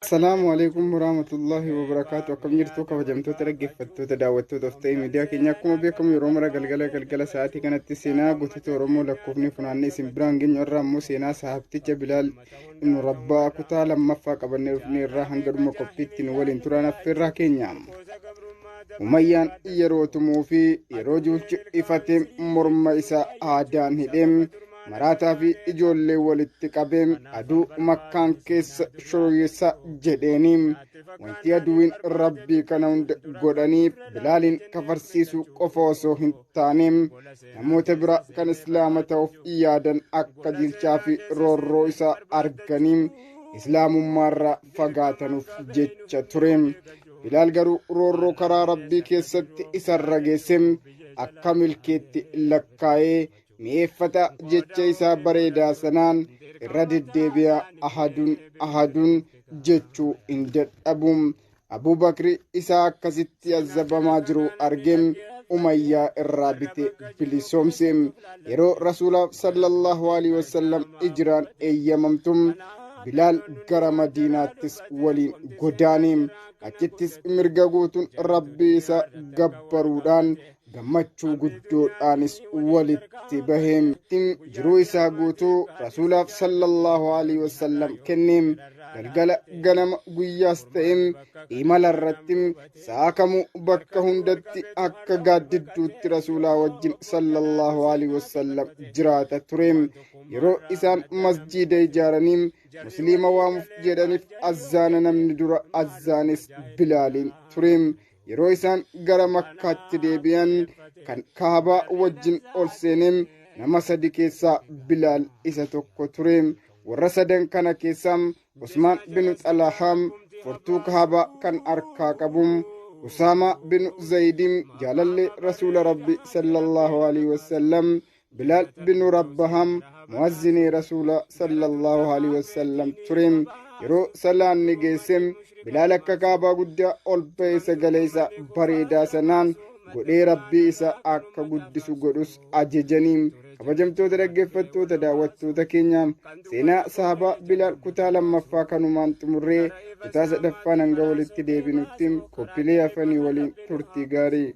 Assalaamu alaikum warahmatullahi wabarakaatu. Akkam jirtu kabajamtoota dhaggeeffattoota daawwattoota of ta'e miidiyaa keenya? Akkuma beekamu yeroo mara galgala galgala sa'aatii kanatti seenaa gootota Oromoo lakkoofni funaannee isin biraan geenyu irraa immoo seenaa sahabticha Bilaal ibnu Rabbaa kutaa lammaffaa qabannee dhufne irraa hanga dhuma qophiitti nu waliin turan affeerraa keenya. Umayyaan yeroo tumuu fi yeroo juulchi ifate morma isaa aadaan hidhee maraataa fi ijoollee walitti qabee aduu Makkaan keessa shoroyeessa jedheeni. Wanti aduwiin Rabbii kana hunda godhaniif Bilaaliin kafarsiisuu qofa osoo hin taane namoota bira kan Islaama ta'uuf yaadan akka jilchaa fi roorroo isaa arganii Islaamummaarraa fagaatanuuf jecha ture. Bilaal garuu roorroo karaa Rabbii keessatti isarra geesse akka milkeetti lakkaa'ee mi'eeffata jecha isaa bareedaa sanaan irra deddeebi'a ahaduun ahaduun jechuu hin dadhabu. Abubakri isaa akkasitti azabamaa jiru argee Umayyaa irraa bite bilisoomse. Yeroo Rasuulaaf sallallahu alaihi wasallam ijiraan eeyyamamtum Bilaal gara Madiinaattis waliin godaane. Achittis mirga guutuun Rabbii isa gabbaruudhaan gammachuu guddoodhaanis walitti bahe. Jiruu isaa guutuu Rasuulaaf sallallahu alaihi wasallam kenne. Galgala ganama guyyaas ta'e imala irratti sa'a kamuu bakka hundatti akka gaaddidduutti Rasuulaa wajjin sallallahu alaihi wasallam jiraata ture. Yeroo isaan masjiida ijaaranii musliima waamuuf jedhaniif azzaana namni dura azzaanis Bilaaliin ture. Yeroo isaan gara Makkaatti deebi'an kan Kaabaa wajjin ol seenee nama sadi keessaa Bilaal isa tokko ture. Warra sadan kana keessaa Usmaan bin Xalahaam furtuu Kaabaa kan harkaa qabu, Usaamaa bin Zayidiin jaalallee Rasuula Rabbi sallallahu alaihi wasallam, Bilaal bin Rabbaham muazzinii Rasuula sallallahu alaihi wasallam ture. Yeroo salaanni geesse Bilaal akka Kaabaa guddaa ol ba'e sagalee isaa bareedaa sanaan godhee Rabbii isa akka guddisu godhus ajajanii. Kabajamtoota dhaggeeffattoota daawwattoota keenya, seenaa sahabaa Bilaal kutaa lammaffaa kanumaan xumurree kutaa sadaffaan hanga walitti deebinutti qophiilee hafanii waliin turtii gaarii.